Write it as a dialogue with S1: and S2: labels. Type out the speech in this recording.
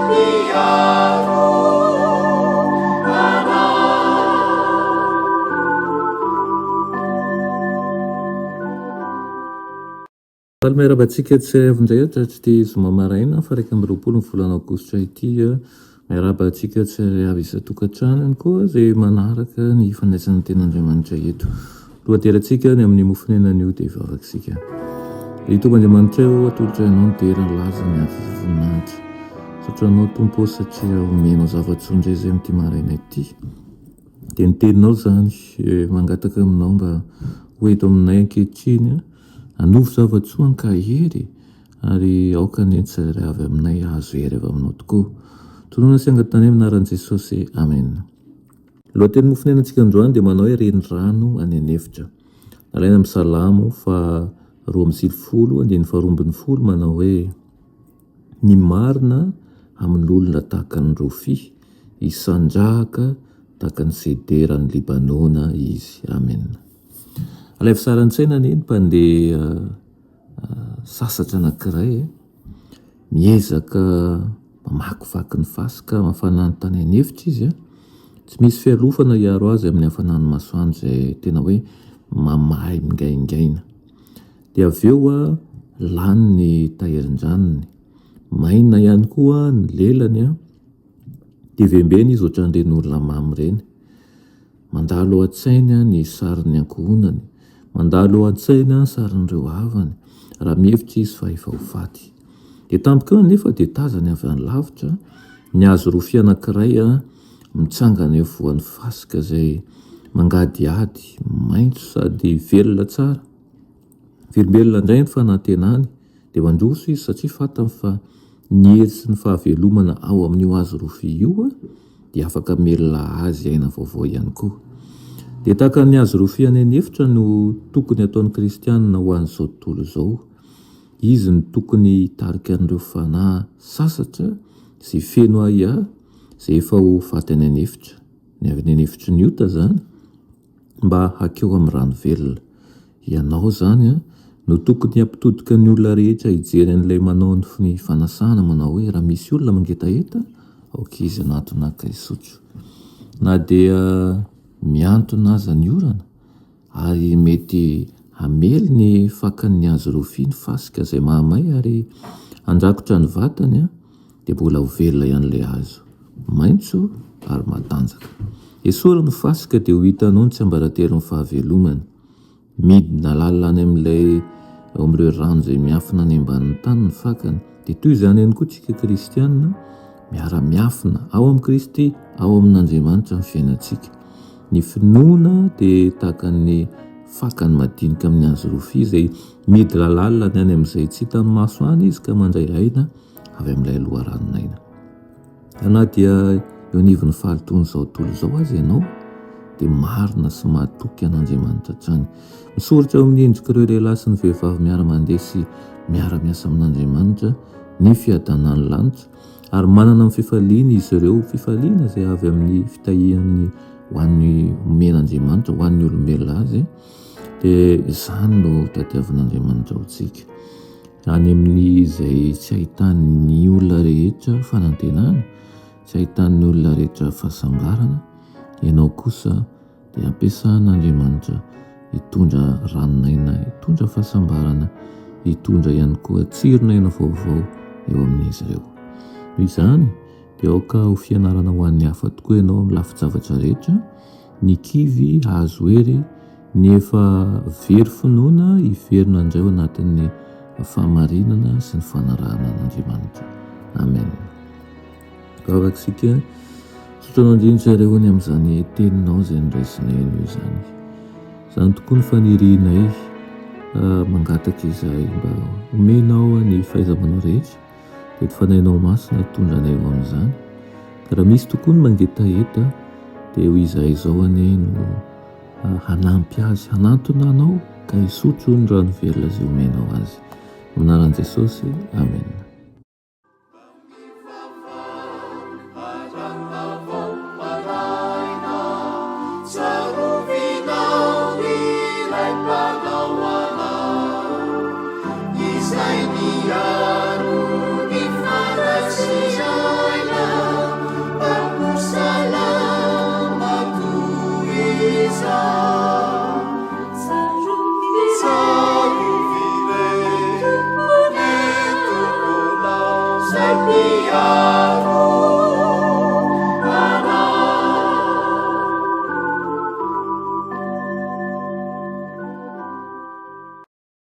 S1: Mpiaro anay.
S2: Faly miarahaba antsika tsirairay avy indray hatratr'ity zoma maraina faha 21 ny volana aogositra ity. Miarahaba antsika tsirairay avy isan-tokantrano ihany koa izay manaraka ny fandraisana ny tenin'Andriamanitra eto. Lohaterantsika ny amin'ny mofon'aina anio dia hivavaka isika. Ry Tompo Andriamanitray ô, atolotray Anao ny dera, ny laza, ny avo sy ny voninahitra. Misaotra Anao Tompo ô satria omenao zava-tsoa indray izay amin'ity maraina ity. Dia ny teninao izany, mangataka aminao mba ho eto aminay ankehitriny, hanovo zava-tsoa hankahery Ary aoka anie ny tsirairay avy aminay hahazo hery avy aminao tokoa. Tononina sy angatanay amin'ny anaran'i Jesosy. Amena. Ny lohateny mofonenantsika androany dia manao hoe Renirano any an'efitra. Nalaina amin'ny Salamo faha 92 andininy faha 12 manao hoe, Ny marina amin'olona tahaka ny rofia, hisandrahaka tahaka ny sedera any Libanona izy. Amena. Alaivo sary an-tsaina anie ny mpandeha sasatra anankiray e, miezaka mamakivaky ny fasika hafanan'ny tany an'efitra izy a, tsy misy fialofana hiaro azy amin'ny hafanan'ny masoandro izay tena hoe mamahy mingaingaina. Dia avy eo a, lany ny tahirin-dranony, maina ihany koa ny lelany a, dia vembena izy ohatran'ireny olona mamo ireny. Mandalo ao an-tsainy ny sarin'ny ankohonany, mandalo ao an-tsainy ny sarin'ireo havany, raha mihevitra izy fa efa ho faty. Dia tampoka eo anefa dia tazany avy any lavitra ny hazo rofia anankiray mitsangana eo afovoan'ny fasika izay mangadihady, maitso sady velona tsara. Velombelona indray ny fanantenany, dia mandroso izy satria fantany fa ny hery sy ny fahavelomana ao amin'io hazo rofia io dia afaka hamelona azy aina vaovao ihany koa. Dia tahaka ny hazo rofia any an'efitra no tokony hataon'ny kristianina ho an'izao tontolo izao. Izy no tokony hitarika an'ireo fanahy sasatra izay feno ahiahy izay efa ho faty any an'efitra, ny avy any an'efitry ny ota izany, mba hakeo amin'ny rano velona. Ianao izany no tokony hampitodika ny olona rehetra hijery an'ilay manao ny fanasana manao hoe raha misy olona mangetaheta aoka izy hanatona haka hisotro. Na dia mihantona aza ny orana ary mety hamely ny fakan'ny hazo rofia ny fasika izay mahamay ary handrakotra ny vatany, dia mbola ho velona ihany ilay hazo, maitso ary matanjaka. Esory ny fasika dia ho hitanao ny tsiambaratelon'ny fahavelomana. Midina lalina any amin'ilay ao amin'ireo rano izay miafina any ambanin'ny tany ny fakany. Dia toy izany ihany koa tsika kristiana, miara-miafina ao amin'i Kristy, ao amin'Andriamanitra ny fiainantsika. Ny finoana dia tahaka ny fakany madinika amin'ny hazo rofia izay midina lalina any amin'izay tsy hitan'ny maso any izy ka mandray aina avy amin'ilay loharanon'aina. Na dia eo anivon'ny fahalotoan'izao tontolo izao aza ianao, dia marina sy mahatoky an'Andriamanitra hatrany. Misoritra eo amin'ny endrik'ireo lehilahy sy ny vehivavy miara-mandeha sy miara-miasa amin'Andriamanitra ny fiadanan'ny lanitra, ary manana ny fifaliana izy ireo, fifaliana izay avy amin'ny fitahiany ho an'ny omen'Andriamanitra ho an'ny olombelona azy, dia izany no tadiavin'Andriamanitra ho antsika. Any amin'ny izay tsy ahitan'ny olona rehetra fanantenana, tsy ahitan'ny olona rehetra fahasambarana, ianao kosa dia ampiasan'Andriamanitra hitondra ranon'aina, hitondra fahasambarana, hitondra ihany koa tsiron'aina vaovao eo amin'izy ireo. Noho izany, dia aoka ho fianarana ho an'ny hafa tokoa ianao amin'ny lafin-javatra rehetra, ny kivy hahazo hery, Ny efa very finoana hiverina indray ao anatin'ny fahamarinana sy ny fanarahana an'Andriamanitra. Amen. Vavaka isika. Misaotra anao indrindra ireo ny amin'izany teninao izay noraisinay anio izany. Izany tokoa ny fanirianay mangataka izahay mba homenao ny fahaiza-manao rehetra dia ny Fanahinao Masina hitondra anay ho amin'izany. Ka raha misy tokoa ny mangetaheta dia ho izahay izao anie no hanampy azy hanantona anao ka hisotro ny rano velona izay omenao azy. Amin'ny anaran'i Jesosy, amena.
S1: Izay niaro ny fara sy aina. Aleloia.